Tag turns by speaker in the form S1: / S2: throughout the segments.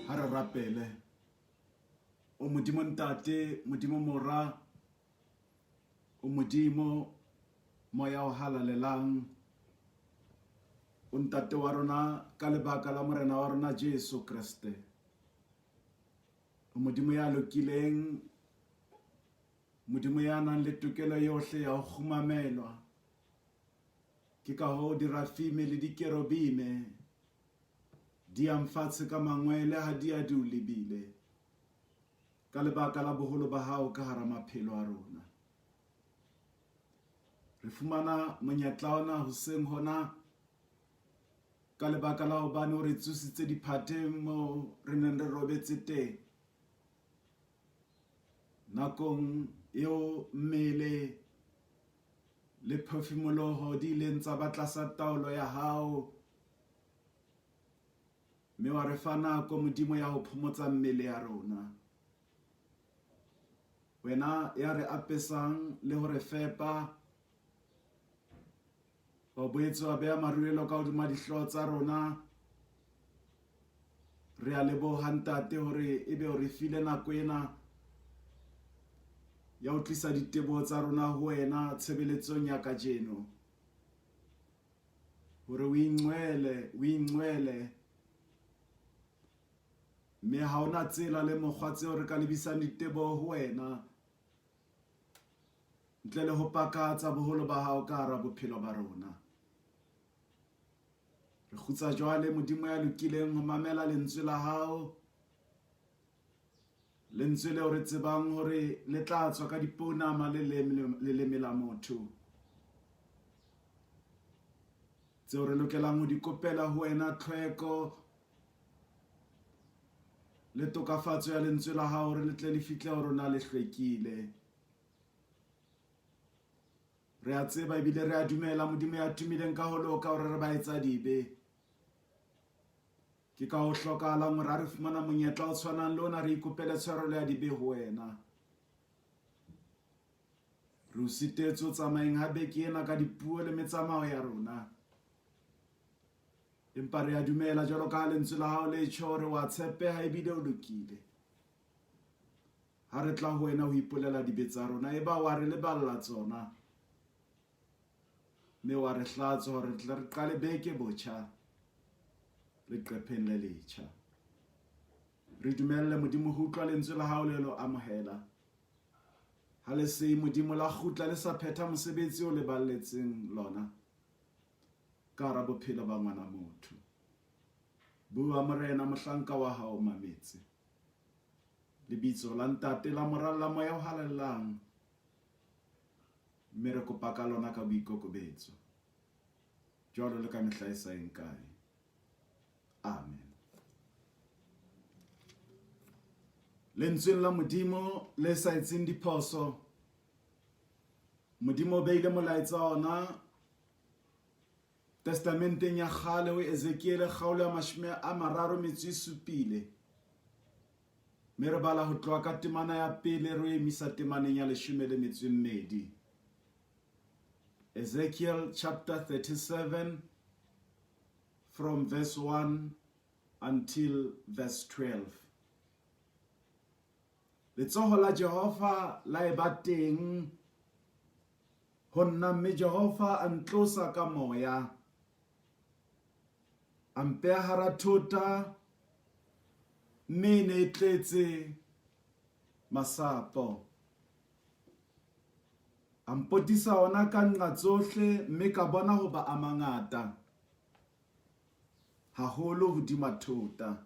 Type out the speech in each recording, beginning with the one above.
S1: Ha re rapele. O Modimo Ntate, Modimo Mora, o Modimo Moya o Halalelang, o Ntate wa rona ka lebaka la Morena wa rona Jesu Kreste. O Modimo ya lokileng, Modimo ya nang le tokelo yohle ya ho kgumamelwa. Ke ka hoo dirafime le dikerobime di yang fatshe ka mangwele ha di ya di o lebile, ka lebaka la boholo ba hao ka hara maphelo a rona. Re fumana monyetla ona hoseng hona ka lebaka la hobane o re tsositse diphateng moo re neng re robetse teng. Nakong eo mmele le phefumoloho di ileng tsa ba tlasa taolo ya hao, mme wa re fa nako Modimo ya ho phomotsa mmele ya rona. Wena ya re apesang le ho re fepa, wa boetse wa beha marulelo ka hodima dihlooho tsa rona. Re a leboha Ntate hore ebe o re file nako ena ya ho tlisa diteboho tsa rona ho wena tshebeletsong ya kajeno. Hore o ingcwele, o ingcwele. Mme ha hona tsela le mokgwa tseo re ka lebisang diteboho ho wena ntle le ho pakatsa boholo ba hao ka hara bophelo ba rona. Re kgutsa jwale Modimo ya lokileng ho mamela lentswe la hao. Lentswe leo re tsebang hore le tla tswa ka dipounama le leleme la motho. Tseo re lokelang ho di kopela ho wena tlhweko le tokafatso ya lentswe la hao hore le tle le fihle ho rona le hlwekile. Re a tseba ebile re a dumela Modimo ya tumileng ka ho loka hore re baetsadibe. Ke ka ho hlokahalang hore ha re fumana monyetla o tshwanang le ona re ikopele tshwarelo ya dibe ho wena. Re o sitetswe ho tsamayeng ha beke ena ka dipuo le metsamao ya rona. Empa re a dumela jwalo ka ha lentswe la hao le tjho hore wa tshepeha ebile o lokile. Ha re tla ho wena ho ipolela dibe tsa rona, eba wa re leballa tsona mme wa re hlatswa hore tle re qale beke botjha leqepheng le letjha. Re dumelle Modimo ho utlwa lentswe la hao le lo amohela. Ha le se Modimo la kgutla le sa phetha mosebetsi o leballetseng lona ka hara bophelo ba ngwana motho. Bua Morena mohlanka wa hao mametse. Lebitso la Ntate la Mora la Moya o Halalelang. Mme re kopa ka lona ka boikokobetso. Jwalo le ka mehla e sa eng kae. Amen. Lentsweng la Modimo le sa etseng diphoso, Modimo o beile molaetsa ona Testamenteng ya kgale ho Ezekiele kgaolo ya 37. Mme re bala ho tloha ka temana ya pele re emisa temaneng ya 12. Ezekiel chapter 37 from verse 1 until verse 12. Letsoho la Jehova la eba teng ho nna mme Jehova a ntlosa ka moya. A mpeha hara thota mme e ne e tletse masapo. A mpotisa ona ka nqa tsohle mme ka bona hoba a mangata haholo hodima thota.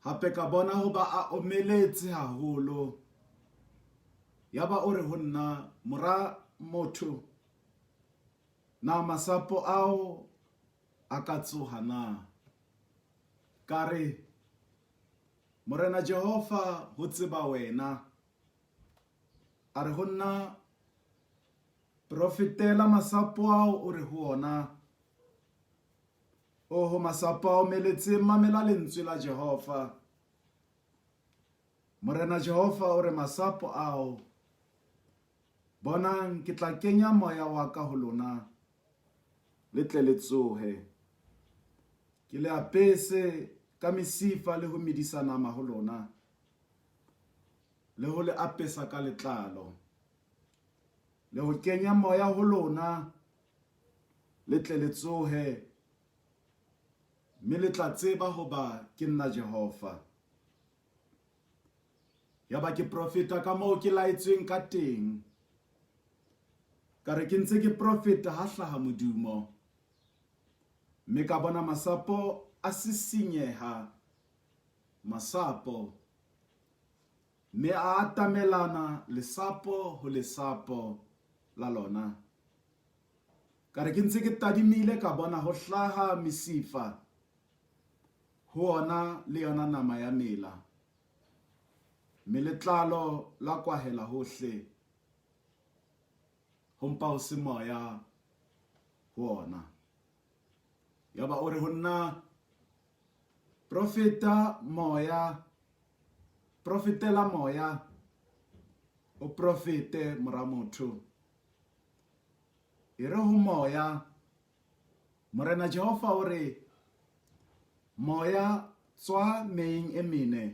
S1: Hape ka bona hoba a omeletse haholo. Yaba o re ho nna, Mora motho, na masapo ao a ka tsoha na? Ka re, Morena Jehova, ho tseba wena. A re ho nna, Profetela masapo ao, o re ho ona, Oho masapo a omeletseng, mamela lentswe la Jehova. Morena Jehova o re masapo ao, Bonang, ke tla kenya moya wa ka ho lona, le tle le tsohe. Ke le apese ka mesifa le ho medisa nama ho lona, le ho le apesa ka letlalo, le ho kenya moya ho lona, le tle le tsohe, mme le tla tseba hoba ke nna Jehova. Yaba ke profeta ka moo ke laetsweng ka teng. Ka re ke ntse ke profeta ha hlaha modumo, mme ka bona masapo a sisinyeha, masapo, mme a atamelana lesapo ho lesapo la lona. Ka re ke ntse ke tadimile ka bona ho hlaha mesifa ho ona le yona nama ya mela, mme letlalo la kwahela hohle, ho mpa ho se moya ho ona. Yaba o re ho nna, Profeta moya, profetela moya, o profete mora motho. E re ho moya, Morena Jehova o re, Moya, tswa meyeng e mene,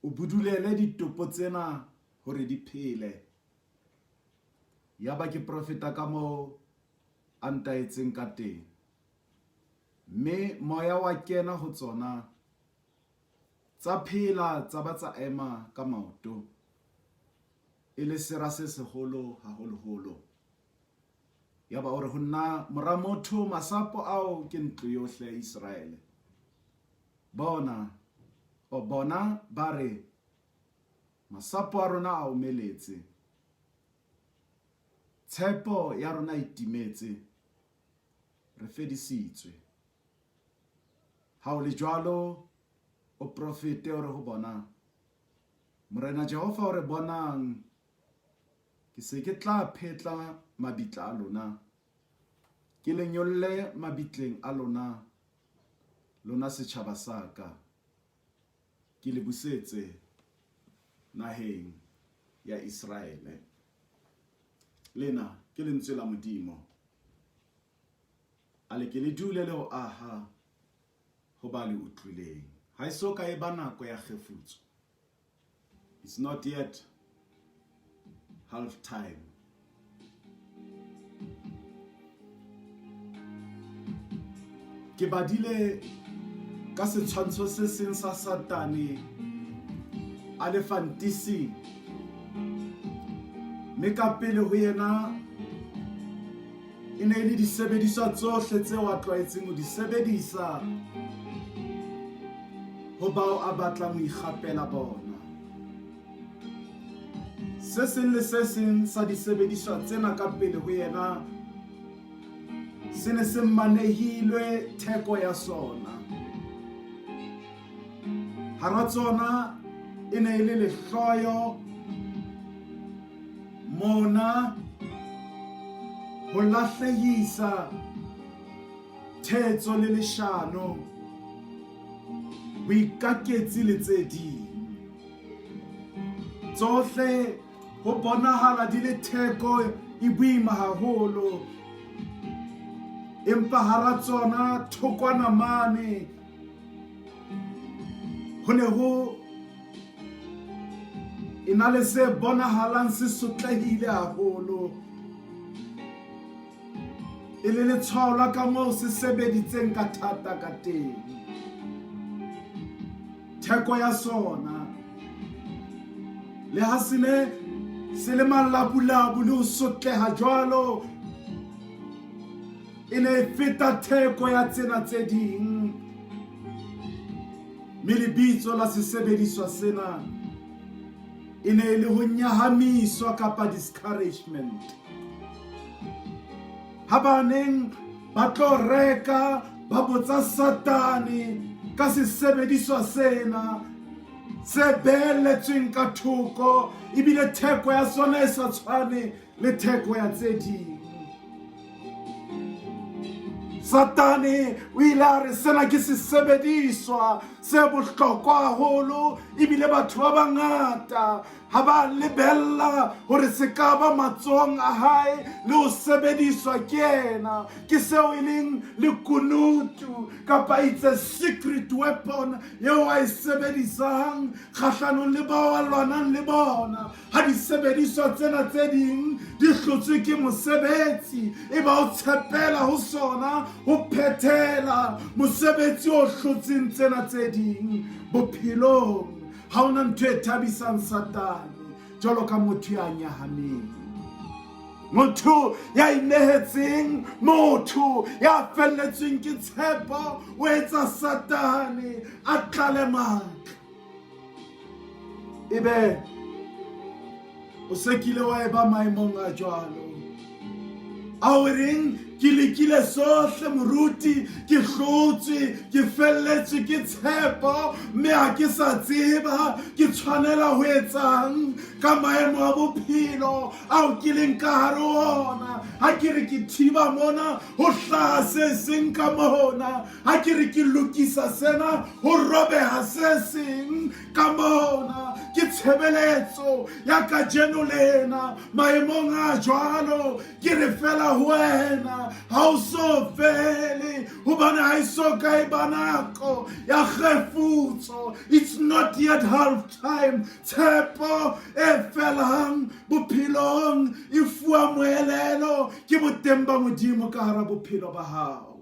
S1: o budulele ditopo tsena hore di phele. Yaba ke profeta kamoo a ntaetseng ka teng, mme moya wa kena ho tsona, tsa phela tsa ba tsa ema ka maoto, e le sera se seholo haholoholo. Yaba o re ho nna, Mora motho, masapo ao ke ntlo yohle ya Iseraele. Bona, o bona ba re, Masapo a rona a omeletse, tshepo ya rona e timetse, re fedisitswe. Ha o le jwalo, o profete, o re ho bona, Morena Jehova o re, Bonang, Ke se ke tla phetla mabitla a lona, ke le nyolle mabitleng a lona, lona setjhaba sa ka, ke le busetse naheng ya Iseraele. Lena ke lentswe la Modimo. A le ke le dule le ho aha ho ba le utlwileng. Ha e so ka e ba nako ya kgefutso. It's not yet half time. Ke badile ka setshwantsho se seng sa Satane a le fantising, mme ka pele ho yena e ne e le disebediswa tsohle tseo a tlwaetseng ho di sebedisa ho bao a batlang ho ikgapela bona. Se seng le se seng sa disebediswa tsena ka pele ho yena se ne se manehilwe theko ya sona. Hara tsona e ne e le lehloyo, mona, ho lahlehisa, thetso le leshano, boikaketsi le tse ding. Tsohle ho bonahala di le theko e boima haholo, empa hara tsona thokwana mane ho ne ho e na le se bonahalang se sotlehile haholo, e le letshwao la ka moo se sebeditseng ka thata ka teng. Theko ya sona, le ha se ne se le malabulabu le ho sotleha jwalo, e ne e feta theko ya tsena tse ding. Mme lebitso la sesebediswa sena e ne e le ho nyahamiswa kapa discouragement. Ha ba neng ba tlo reka ba botsa Satane ka sesebediswa sena se beeletsweng ka thoko, ebile theko ya sona e sa tshwane le theko ya tse ding. Satane o ile a re sena ke sesebediswa se bohlokwa haholo ebile batho ba bangata ha ba lebella hore se ka ba matsohong a hae le ho sebediswa ke yena. Ke seo e leng lekunutu kapa it's a secret weapon eo a e sebedisang kgahlanong le bao a lwanang le bona. Ha disebediswa tsena tse ding di hlotswe ke mosebetsi, e ba o tshepela ho sona ho phethela mosebetsi o hlotseng tsena tse ding bophelong. Ha hona ntho e thabisang Satane jwalo ka motho ya nyahameng, motho ya inehetseng, motho ya felletsweng ke tshepo. O etsa Satane a tlale matla. Ebe o se kile wa eba maemong a jwalo a o reng, ke lekile sohle moruti, ke hlotswe, ke felletswe ke tshepo, mme ha ke sa tseba ke tshwanela ho etsang ka maemo a bophelo ao ke leng ka hare ho ona. Ha ke re ke thiba mona, ho hlaha se seng ka mona. Ha ke re ke lokisa sena, ho robeha se seng ka mona. Ke tshebeletso ya kajeno lena maemong a jwalo, ke re fela ho wena, ha o so fele, hobane ha e so ka e ba nako ya kgefutso. It's not yet half time. Tshepo e felang bophelong e fuwa moelelo ke boteng ba Modimo ka hara bophelo ba hao.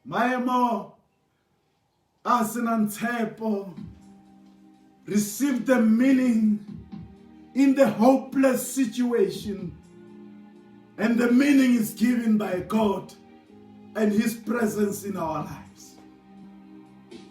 S1: Maemo a senang tshepo, receive the meaning in the hopeless situation, and the meaning is given by God and his presence in our lives.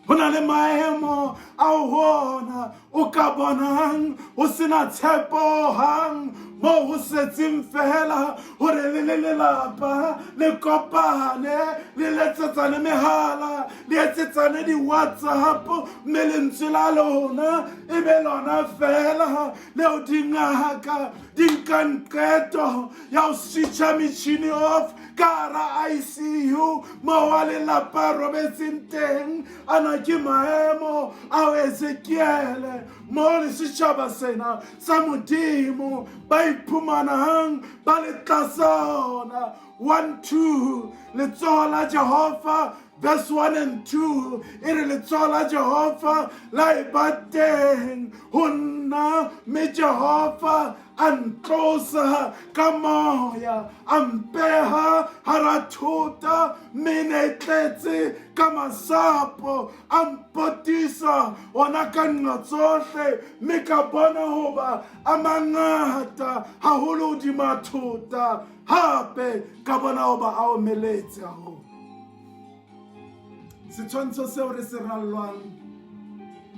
S1: Ho na le maemo ao ho ona o ka bonang ho sena tshepo hang, moo ho setseng fela hore le le lelapa le kopane, le letsetsane mehala, le etsetsane di-WhatsApp, mme lentswe la lona e be lona fela leo dingaka di nkang qeto ya ho switcha metjhini off ka hara ICU moo wa lelapa a robetseng teng. Ana ke maemo ao Ezekiele mo le setjhaba sena sa Modimo ba iphumanang ba le tlasa ona. 1-2, letsoho la Jehova, verse 1 and 2 e re, letsoho la Jehova la e ba teng ho nna, mme Jehova a ntlosa ka moya, a mpeha hara thota, mme ne e tletse ka masapo, a mpotisa ona ka nqa tsohle, mme ka bona hoba a mangata haholo hodima thota, hape ka bona hoba a omeletse haholo. Setshwantsho seo re se rallwang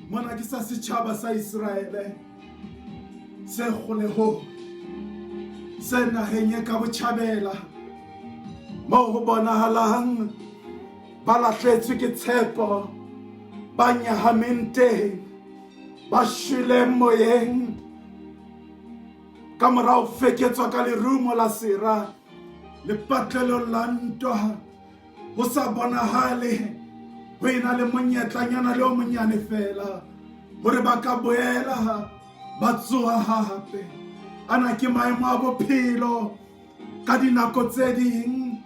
S1: mona ke sa setjhaba sa Iseraele se kgolehong, se naheng e ka botjhabela, moo ho bonahalang ba lahletswe ke tshepo, ba nyahameng teng, ba shweleng moyeng ka mora ho feketswa ka lerumo la sera lepatlelong la ntwa. Ho sa bonahale ho ena le monyetlanyana le o monyane fela hore ba ka boela ba tsoha hape. Ana ke maemo a bophelo ka dinako tse ding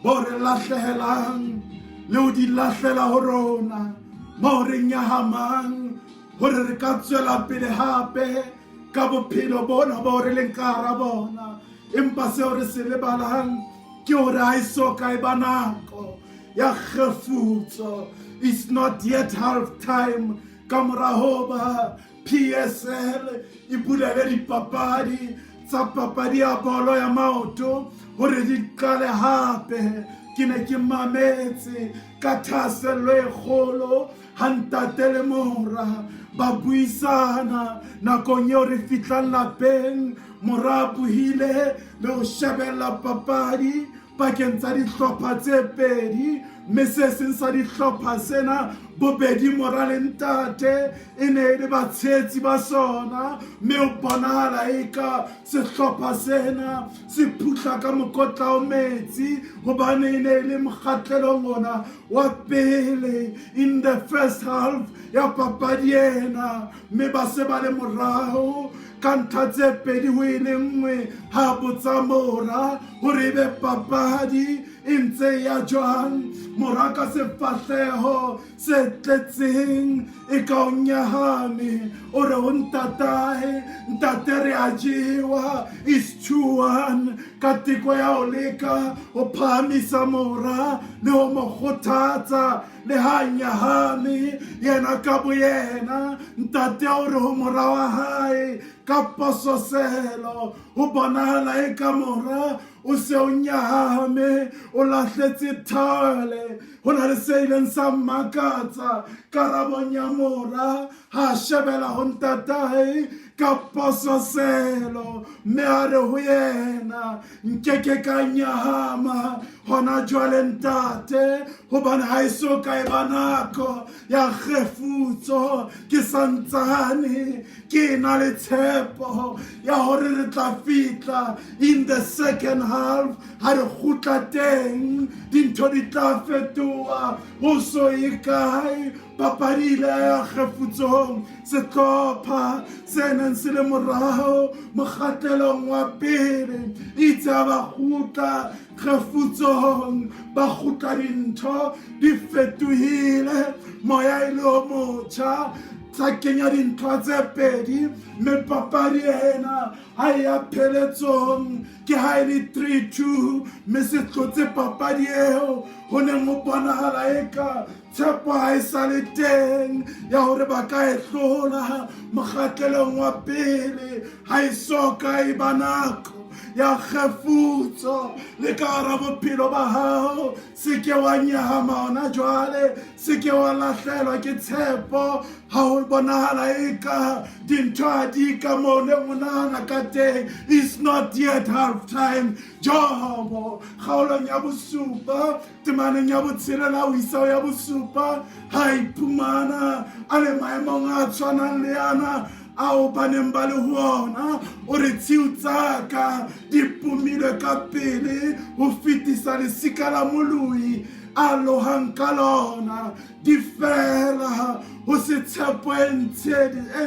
S1: bo re lahlehelang le ho di lahlela ho rona, moo re nyahamang hore re ka tswela pele hape ka bophelo bona bo re leng ka hara bona. Empa seo re se lebalang ke hore ha e so ka e ba nako ya kgefutso. It's not yet half time. Ka mora hoba PSL e bulele dipapadi tsa papadi ya bolo ya maoto hore di qale hape, ke ne ke mametse ka thahasello e kgolo ha ntate le mora ba buisana nakong eo re fihlang lapeng. Mora a buhile le ho shebella papadi pakeng tsa dihlopha tse pedi. Mme se seng sa dihlopha sena, bobedi mora le ntate, e ne e le batshehetsi ba sona. Mme o bonahala eka sehlopha sena se phutla ka mokotla o metsi, hobane e ne e le mokgatlelong ona wa pele, in the first half ya papadi ena, mme ba se ba le morao ka ntlha tse 2-1. Ha botsa mora hore ebe papadi e ntse ya jwang, mora ka sefahleho se tletseng e ka o nyahame o re ho ntatae, "Ntate, re a jewa, is 2-1." Ka teko ya ho leka ho phahamisa mora le ho mo kgothatsa le ha nyahame yena ka boyena, ntate o re ho mora wa hae ka pososelo, ho bonahala e ka mora o se o nyahame, o lahletse thaole. Ho na le se ileng sa mmakatsa karabong ya mora ha shebela ho ntatae ka pososelo, mme a re ho yena, "Nkeke ka nyahama hona jwale, ntate, hobane ha e so ka e ba nako ya kgefutso. Ke santsane ke na le tshepo ya hore re tla fitla in the second half. Ha re kgutla teng, dintho di tla fetoha." Ho so ye kae, papadi ile ya kgefutsong. Sehlopha se neng se le morao mokgatlelong wa pele, itse ha ba kgutla kgefutsong, ba kgutla dintho di fetohile, moya e le o motjha, tsa kenya dintlha tse pedi, mme papadi ena ha e ya pheletsong ke ha e le 3-2, mme se tlotse papadi eo ho neng ho bonahala eka tshepo ha e sa le teng ya hore ba ka e hlola mokgatlelong wa pele. Ha e so ka e ba nako ya kgefutso le ka hara bophelo ba hao. Se ke wa nyahama hona jwale, se ke wa lahlelwa ke tshepo ha ho bonahala eka dintho ha di ka moo neng o nahana ka teng. Is not yet half time. Jobo kgaolong ya bosupa, temaneng ya botshelela ho isa ho ya bosupa, ha iphumana a le maemong a tshwanang le ana ao ba neng ba le ho ona, o re, "Tshiu tsaka di pomilwe ka pele ho fetisa lesika la moloi a lohang ka lona, di fela, ho se tshepo e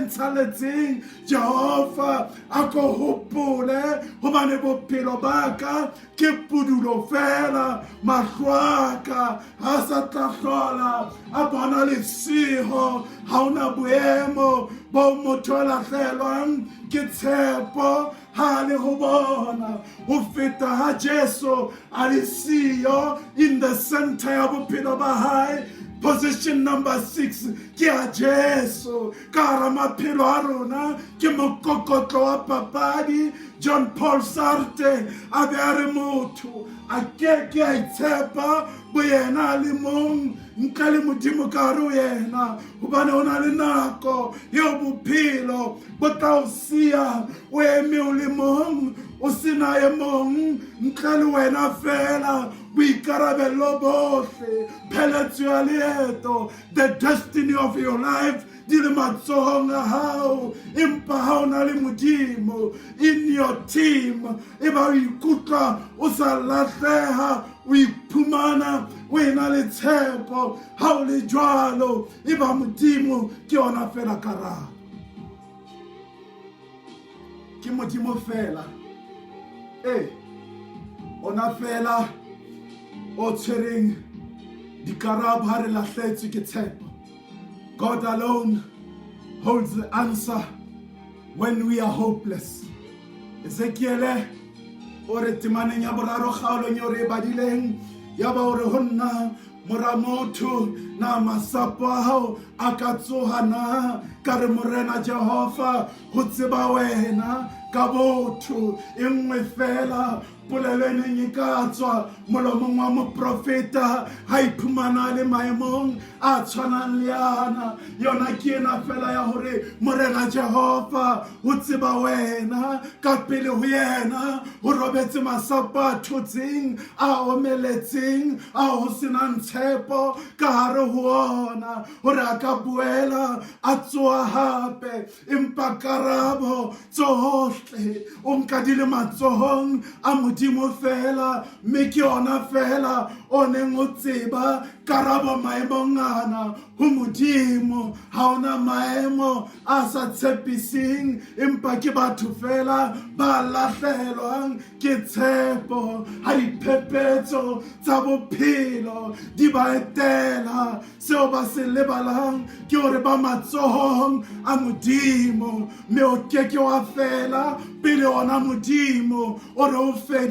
S1: ntshaletseng. Jehova, a ko hopole, hobane bophelo ba ka ke pudulo fela, mahlo a ka ha sa tla hlola a bona lesiho." Ha ona boemo bo motho a lahlelwang ke tshepo ha le ho bona ho feta ha Jesu a le siyo in the center ya bophelo ba hae. Position number 6 ke ya Jesu ka hara maphelo a rona, ke mokokotlo wa papadi. John Paul Sartre a be a re motho a ke ke a itshepa boyena a le mong ntle le Modimo ka hare ho yena, hobane ho na le nako eo bophelo bo tla o siya o eme o le mong, o sena e mong ntle le wena fela. Boikarabello bohle, pheletso ya leeto, the destiny of your life di le matsohong a hao. Empa ha o na le Modimo in your team, e ba o ikutlwa o sa lahleha, o iphumana o ena le tshepo. Ha o le jwalo, e ba Modimo ke yona fela karabo, ke Modimo fela ee ona fela o tshwereng dikarabo ha re lahletswe ke tshepo. God alone holds the answer when we are hopeless. Ezekiele o re temaneng ya boraro kgaolong eo re e badileng, ya ba o re ho nna, "Mora motho, na masapo a hao a ka tsoha na?" Ka re, "Morena Jehova, ho tseba wena." ka botho. E nngwe fela polelo e neng e ka tswa molomong wa moprofeta ha iphumana le maemong a tshwanang le ana, yona ke ena fela ya hore Morena Jehova o tseba wena. Ka pele ho yena ho robetse masapo a thotseng, a omeletseng, a ho senang tshepo ka hare ho ona hore a ka boela a tsoa hape. Empa karabo tsohle o nka di le matsohong a Modimo fela, mme ke yona fela o neng o tseba karabo maemong ana ho Modimo. Ha ona maemo a sa tshepiseng, empa ke batho fela ba lahlehelwang ke tshepo ha diphephetso tsa bophelo di ba etela. Seo ba se lebalang ke hore ba matsohong a Modimo, mme o keke wa fela pele ona Modimo o re o fedile.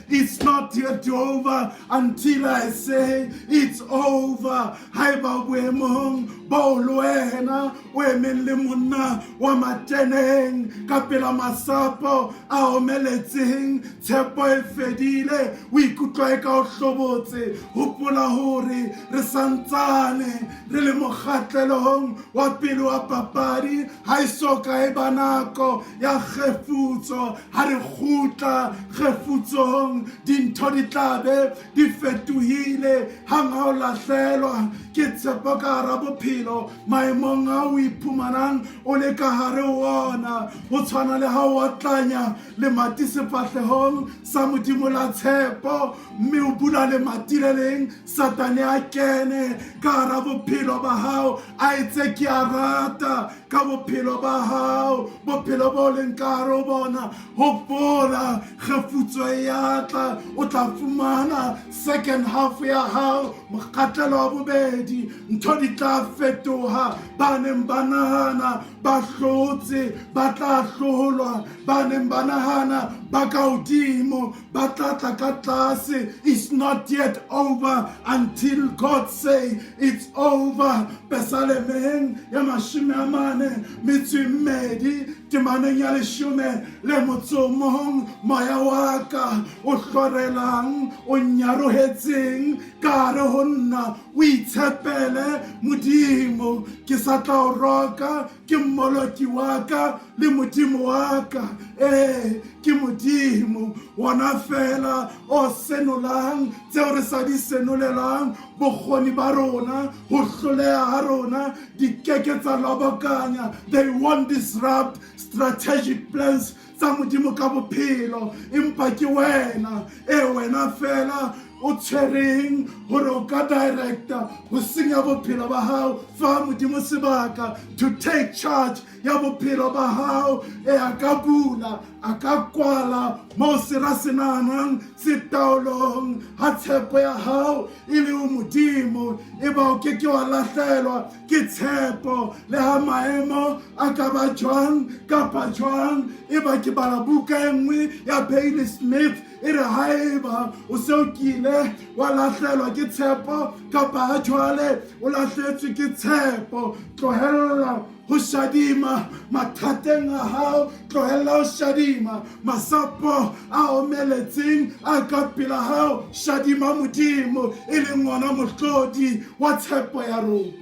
S1: It's not yet over until I say it's over. Haeba boemong bo le wena o emeng le monna wa mateneng ka pela masapo a omeletseng, tshepo e fedile, o ikutlwa e ka o hlobotse, hopola hore re santsane re le mokgatlelong wa pele wa papadi. Ha e so ka e ba nako ya kgefutso. Ha re kgutla kgefutsong, dintho di tla be di fetohile. Hang ha o lahlelwa ke tshepo ka hara bophelo, maemong a o iphumanang o le ka hare ho ona, ho tshwana le ha o otlanya lemati sefahlehong sa Modimo la tshepo, mme o bula lemati le leng, Satane a kene ka hara bophelo ba hao, a etse ke a rata ka bophelo ba hao, bophelo bo leng ka hare ho bona. Hopola, kgefutso e ya tla, o tla fumana second half ya hao, mokgatlelo wa bobedi, ntho di tla fetoha. Ba neng ba nahana ba hlotse ba tla hlolwa, ba neng ba nahana ba ka hodimo ba tla tla ka tlase. It's not yet over until God say it's over. Pesalemeng ya 42 temaneng ya 11, moya wa ka o hlorelang, o nyarohetseng ka hare ho nna, o itshepele Modimo. Ke sa tla o roka, ke mmoloki wa ka le Modimo wa ka. Ee, ke Modimo wona fela o senolang tseo re sa di senolelang. Bokgoni ba rona, ho hloleha ha rona, di keke tsa lobokanya. They won't disrupt strategic plans tsa Modimo ka bophelo. Empa ke wena, e wena fela o tshwereng hore o ka directa ho senya bophelo ba hao. Fa Modimo sebaka to take charge ya bophelo ba hao. E a ka bula, a ka kwala moo sera se nahanang se taolong. Ha tshepo ya hao e le ho Modimo, e ba o ke ke wa lahlehelwa ke tshepo le ha maemo a ka ba jwang kapa jwang. E ba ke bala buka e nngwe ya Bailey Smith, e re haeba o se o kile wa lahlelwa ke tshepo kapa ha jwale o lahletswe ke tshepo, tlohella ho shadima mathateng a hao, tlohella ho shadima masapo a omeletseng a ka pela hao, shadima Modimo e leng ona mohlodi wa tshepo ya rona.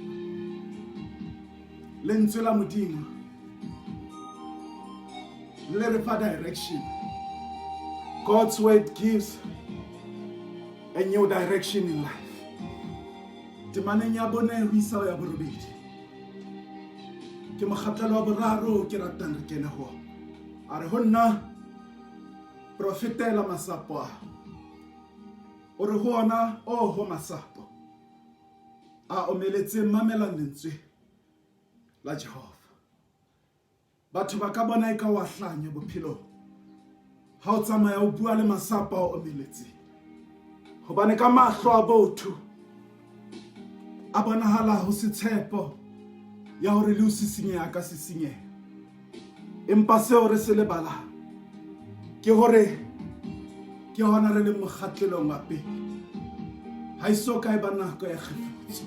S1: Lentswe la Modimo le re fa direction. God's word gives a new direction in life. Temaneng ya 4 ho isa ho ya 8, ke mokgatlelo wa boraro ke ratang re kene ho. A re ho nna, profetela masapo a, o re ho ona, oho masapo a omeletseng, mamelang lentswe la Jehova. Batho ba ka bona e ka wa hlanya bophelong ha o tsamaya o bua le masapo a omeletseng, hobane ka mahlo a botho a bonahala ho se tshepo ya hore le o sisinyeha ka sisinyeha. Empa seo re se lebalang ke hore ke hona re leng mokgatlelong wa pele. Ha e so ka e ba nako ya kgefutso.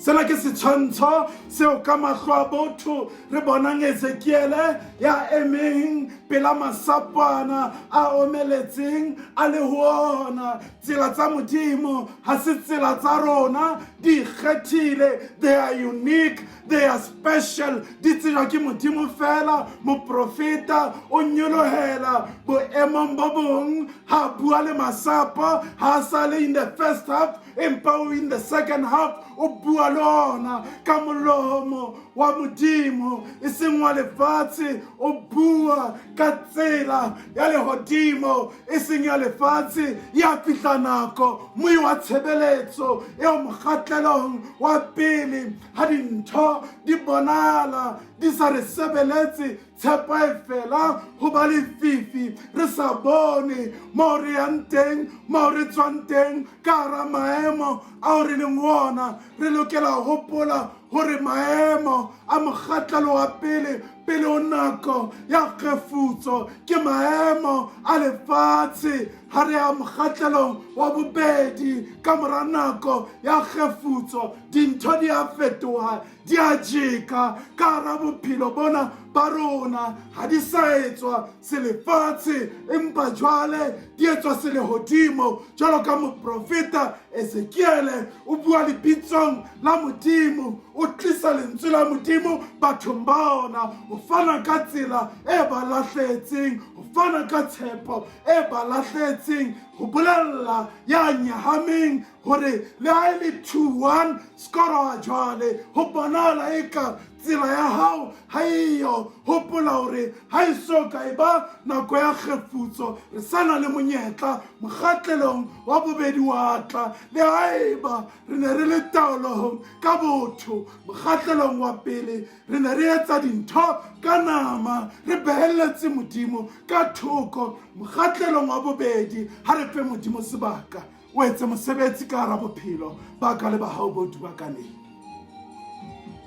S2: Sena ke setshwantsho seo ka mahlo a botho re bonang Ezekiele ya emeng pela masapwana a omeletseng a le ho ona. Tsela tsa Modimo ha se tsela tsa rona, di ikgethile, they are unique, they are special, di tsejwa ke Modimo fela. Moprofeta o nyolohela boemong bo bong ha bua le masapo, ha a sa le in the first half empa o in the second half, o bua le ona ka molomo wa Modimo e seng wa lefatshe, o bua ka tsela ya lehodimo e seng ya lefatshe. Ya fihla nako moi wa tshebeletso eo mokgatlelong wa pele ha dintho di bonala di sa re sebeletse, tshepo e fela ho ba lefifi, re sa bone moo re yang teng, moo re tswang teng. Ka hara maemo ao re leng ona, re lokela ho hopola hore maemo a mokgatlelo wa pele pele ho nako ya kgefutso ke maemo a lefatshe. Ha re ya mokgatlelong wa bobedi ka mora nako ya kgefutso, dintho di a fetoha, di a jeka ka hara bophelo bona ba rona. Ha di sa etswa selefatshe, empa jwale di etswa selehodimo. Jwalo ka moprofeta Ezekiele, o bua lebitsong la Modimo, o tlisa lentswe la Modimo bathong ba ona, o fana ka tsela e ba lahlehetseng, o fana ka tshepo e ba lahlehetseng, ho bolella ya nyahameng hore le ha e le 2-1 skoro jwale ho bonahala eka tsela ya hao ha eyo, hopola hore ha e so ka e ba nako ya kgefutso, re sa na le monyetla. Mokgatlelong wa bobedi wa tla. Le ha eba re ne re le taolong ka botho mokgatlelong wa pele, re ne re etsa dintho ka nama, re behelletse Modimo ka thoko, mokgatlelong wa bobedi ha re fe Modimo sebaka o etse mosebetsi ka hara bophelo ba ka le ba hao bo dubakaneng.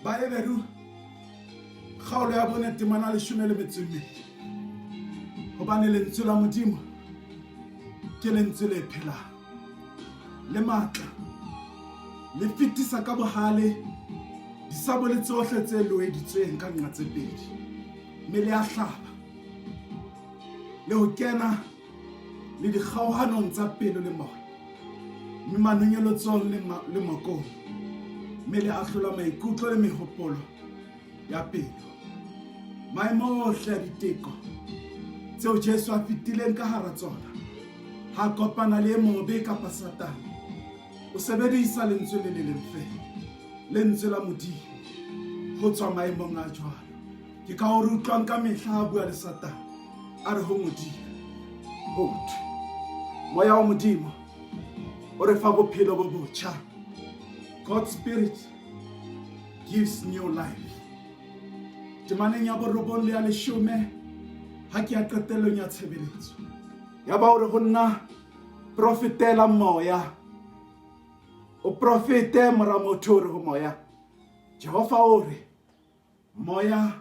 S2: Baheberu kgaolo ya 4 temana 12: hobane lentswe la Modimo ke lentswe le phelang, le matla, le fetisa ka bohale disabole tsohle tse loeditsweng ka nqa tse pedi, mme le a hlaba le ho kena le dikgaohanong tsa pelo le moya, mme manonyolotsong le mokong, mme le ahlola maikutlo le mehopolo ya pelo. Maemo ohle a diteko tseo Jesu a fetileng ka hara tsona ha kopana le e mobe kapa Satane, o sebedisa lentswe le le leng fela, lentswe la Modimo, ho tswa maemong a jwalo. Ke ka hore utlwang ka mehla a bua le Satane, a re ho Modimo ho thwe. Moya wa Modimo o re fa bophelo bo botjha. God Spirit gives new life. Temaneng ya 9 le ya 10, ha ke ya qetellong ya tshebeletso, ya ba hore ho nna, profetela moya, o profete mora motho, o re ho moya, Jehova o re, moya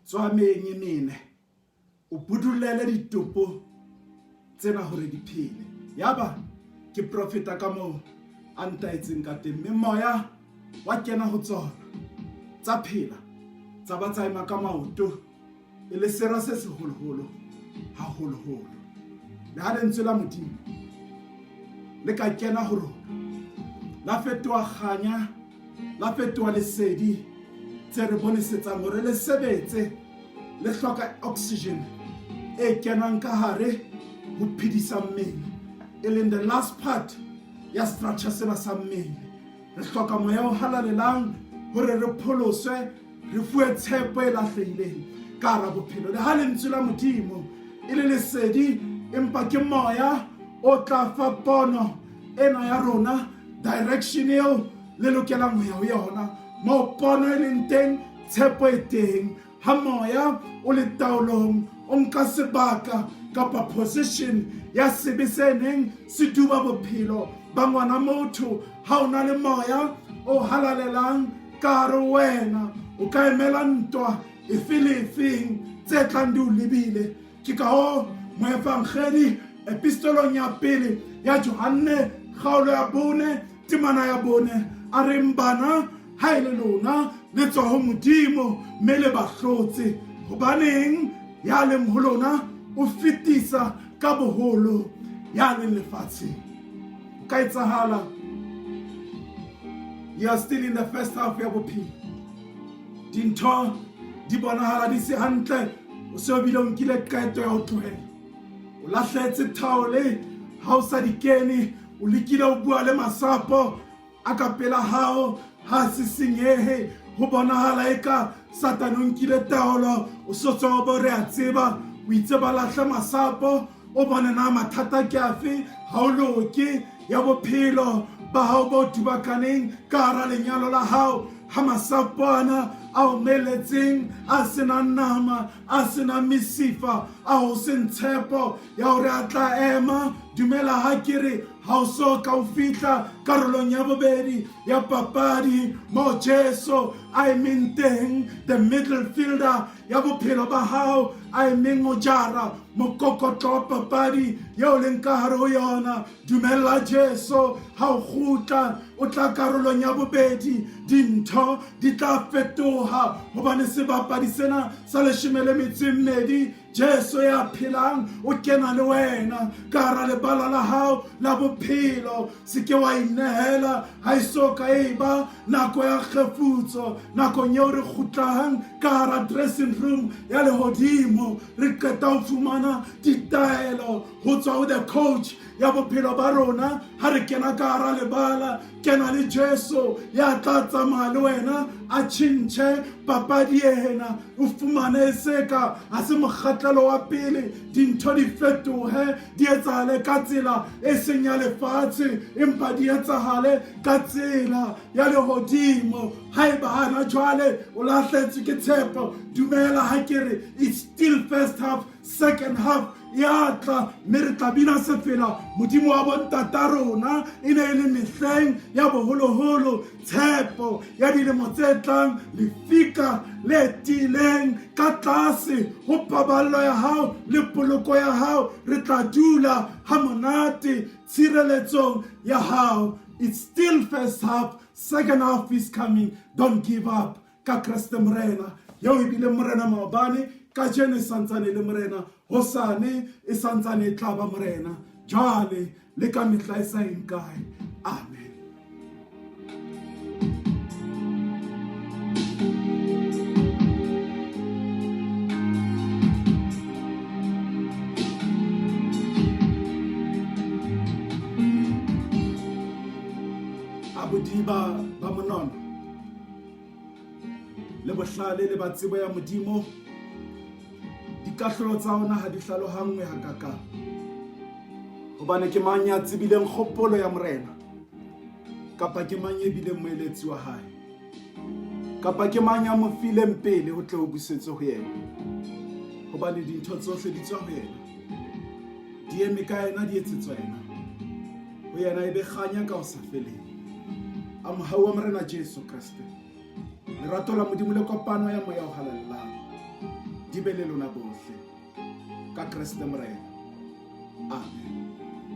S2: tswa meng e mene, o budulele ditopo tsena hore di phele. Yaba ke profeta ka moo a ntaetseng ka teng, mme moya wa kena ho tsona, tsa phela, tsa ba tsa ema ka maoto, e le sera se seholoholo haholoholo. Le ha lentswe la Modimo le ka kena ho rona, la fetoha kganya, la fetoha lesedi tse re bonesetsang hore le sebetse, le hloka oxygen e kenang ka hare ho phedisa mmele, e leng the last part ya structure sena sa mmele. Re hloka moya o halalelang hore re pholoswe, re fuwe tshepo e lahlehileng ka hara bophelo. Le ha lentswe la Modimo e le lesedi, empa ke moya o tla fa pono ena ya rona, direction eo le lokelang ho ya ho yona. Moo pono e leng teng, tshepo e teng. Ha moya o le taolong, o nka sebaka kapa position ya sebe se neng se duba bophelo ba ngwana motho. Ha o na le moya o halalelang ka hare ho wena, o ka emela ntwa efe le efeng tse tlang di o lebile. Ke ka hoo moefangedi epistolong ya pele ya Johanne kgaolo ya 4 temana ya 4 a reng, bana Ha e le lona le tswa ho Modimo mme le ba hlotse, hobaneng ya leng ho lona o fetisa ka boholo ya leng lefatsheng. O ka etsahala you are still in the first half ya bophelo. Dintho di bonahala di se hantle, o se o bile o nkile qeto ya ho tlohela. O lahletse thaole ha o sa di kene, o lekile ho bua le masapo a ka pela hao ha se senyehe. Ho bonahala eka Satane o nkile taolo, o sotsa o bo re a tseba, o itse ba lahle masapo, o bone na mathata ke afe, ha o loke ya bophelo ba hao bo dubakaneng ka hara lenyalo la hao, ha masapo ana a omeletseng a senang nama a senang mesifa a ho seng tshepo ya hore a tla ema. Dumela ha ke re ha o so ka o fihla karolong ya bobedi ya papadi mo Jesu a emeng teng, the middle fielder ya bophelo ba hao a emeng ho jara mokokotlo wa papadi yeo leng ka hare ho yona. Dumella Jesu ha o kgutla o tla karolong ya bobedi, dintho di tla fetoha hobane sebapadi sena sa leshome le metso e mmedi Jesu ya phelang o kena le wena ka hara lebala la hao la bophelo. Se ke wa inehela ha e so ka e ba nako ya kgefutso, nakong eo re kgutlang ka hara dressing room ya lehodimo, re qeta ho fumana ditaelo ho tswa ho the coach ya bophelo ba rona. Ha re kena ka hara lebala, kena le Jesu ya tla tsamaya le wena a tjhentjhe papadi ena, o fumane seka ha se mokgatlelo wa pele, dintho di fetohe, di etsahale ka tsela e seng ya lefatshe, empa di etsahale ka tsela ya lehodimo. Haeba hana jwale o lahletswe ke tshepo, dumela ha ke re it's still first half, second half ya tla, mme re tla bina sefela Modimo wa bontata rona e ne e le mehleng ya boholoholo, tshepo ya dilemo tse tlang, lefika le tiileng ka tlase ho paballo ya hao le poloko ya hao, re tla dula ha monate tshireletsong ya hao. It's still first half, second half is coming. Don't give up ka Kreste Morena, yeo e bile Morena maobane, kajeno e santsane e le Morena, hosane e santsane e tla ba Morena, jwale le ka mehla e sa eng kae. Amen. A bodiba ba monono le bohlale le ba tsebo ya Modimo, dikahlolo tsa ona ha di hlalohangwe hakakang. Hobane ke mang ya tsebileng kgopolo ya Morena? Kapa ke mang e bileng moeletsi wa hae? Kapa ke mang ya mo fileng pele ho tle ho busetswe ho yena? Hobane dintho tsohle di tswa ho yena, di eme ka yena, di etsetswa yena. Ho yena e be kganya ka ho sa feleng. A mohau wa Morena Jesu Kreste, lerato la Modimo le kopano ya Moya o Halalelang di be le lona bohle ka Kreste Morena. Amen.